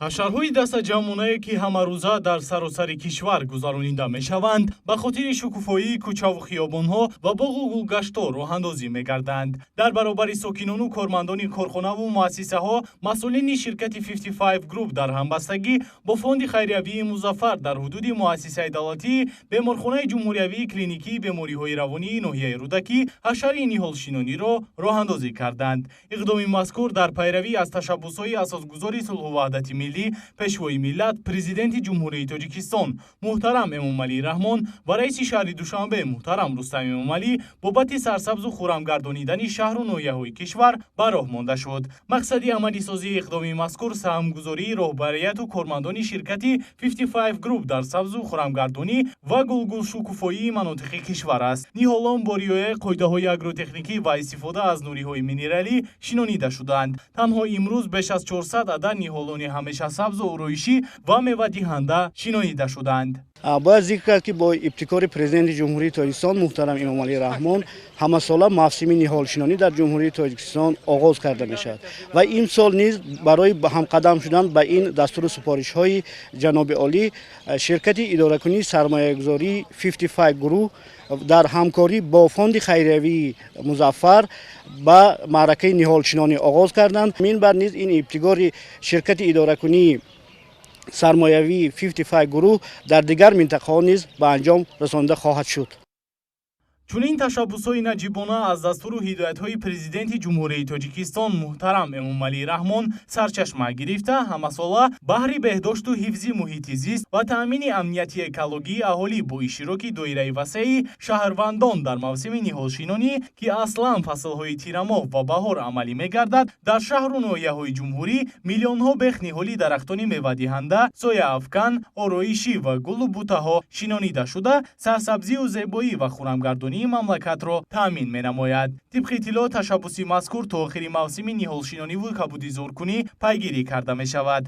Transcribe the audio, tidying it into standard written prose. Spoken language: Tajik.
Ҳашарҳои дастаҷамъонае, ки ҳамарӯза дар саросари кишвар гузаронида мешаванд, ба хотири шукуфоии кӯчаву хиёбонҳо ва боғу гулгаштҳо роҳандозӣ мегарданд. Дар баробари сокинону кормандони корхонаву муассисаҳо, масъулини ширкати 55 Group дар ҳамбастагӣ бо фонди хайриявии «Музаффар» дар ҳудуди муассисаи давлатии беморхонаи ҷумҳуриявии клиникии бемориҳои равонии ноҳияи Рӯдакӣ ҳашари ниҳолшинониро роҳандозӣ карданд. Иқдоми мазкур дар пайравӣ аз ташаббусҳои асосгузори сулҳу ваҳдати миллӣ, Пешвои миллат, Президенти Ҷумҳурии Тоҷикистон муҳтарам Эмомалӣ Раҳмон ва раиси шаҳри Душанбе муҳтарам Рустам Эмомалӣ бобати сарсабзу хуррамгардонидани шаҳру ноҳияҳои кишвар ба роҳ монда шуд. Мақсади амалисозии иқдоми мазкур саҳмгузории роҳбарияту кормандони ширкати 55 Group дар сабзу хуррамгардонӣ ва гулгулшукуфоии манотиқи кишвар аст. Ниҳолон бо риояи қоидаҳои агротехникӣ ва истифода аз нуриҳои минералӣ шинонида шудаанд. Танҳо имрӯз беш аз 400 адад ниҳолони ҳамешасабзу ороишӣ ва мевадиҳанда шинонида шуданд. Бояд зикр кард, ки бо ибтикори Президенти Ҷумҳурии Тоҷикистон муҳтарам Эмомалӣ Раҳмон ҳамасола мавсими ниҳолшинонӣ дар Ҷумҳурии Тоҷикистон оғоз карда мешавад ва имсол низ барои ҳамқадам шудан ба ин дастуру супоришҳои ҷаноби олӣ ширкати идоракунии сармоягузории 55 Group дар ҳамкорӣ бо фонди хайриявии «Музаффар» ба маъракаи ниҳолшинонӣ оғоз карданд. Минбаъд низ ин ибтикори ширкати идоракунии сармоявии 55 Group дар дигар минтақаҳо низ ба анҷом расонида хоҳад шуд. Чунин ташаббусҳои наҷибона аз дастуру ҳидоятҳои Президенти Ҷумҳурии Тоҷикистон муҳтарам Эмомалӣ Раҳмон сарчашма гирифта, ҳамасола баҳри беҳдошту ҳифзи муҳити зист ва таъмини амнияти экологии аҳолӣ бо иштироки доираи васеи шаҳрвандон дар мавсими ниҳолшинонӣ, ки аслан фаслҳои тирамоҳ ва баҳор амалӣ мегардад, дар шаҳру ноҳияҳои ҷумҳурӣ миллионҳо бех ниҳоли дарахтони мевадиҳанда, сояафкан, ороишӣ ва гулу бутаҳо шинонида шуда, сарсабзию зебоӣ ва хуррамгардонии мамлакатро таъмин менамояд. Тибқи иттилоъ, ташаббуси мазкур то охири мавсими ниҳолшинониву кабудизоркунӣ пайгирӣ карда мешавад.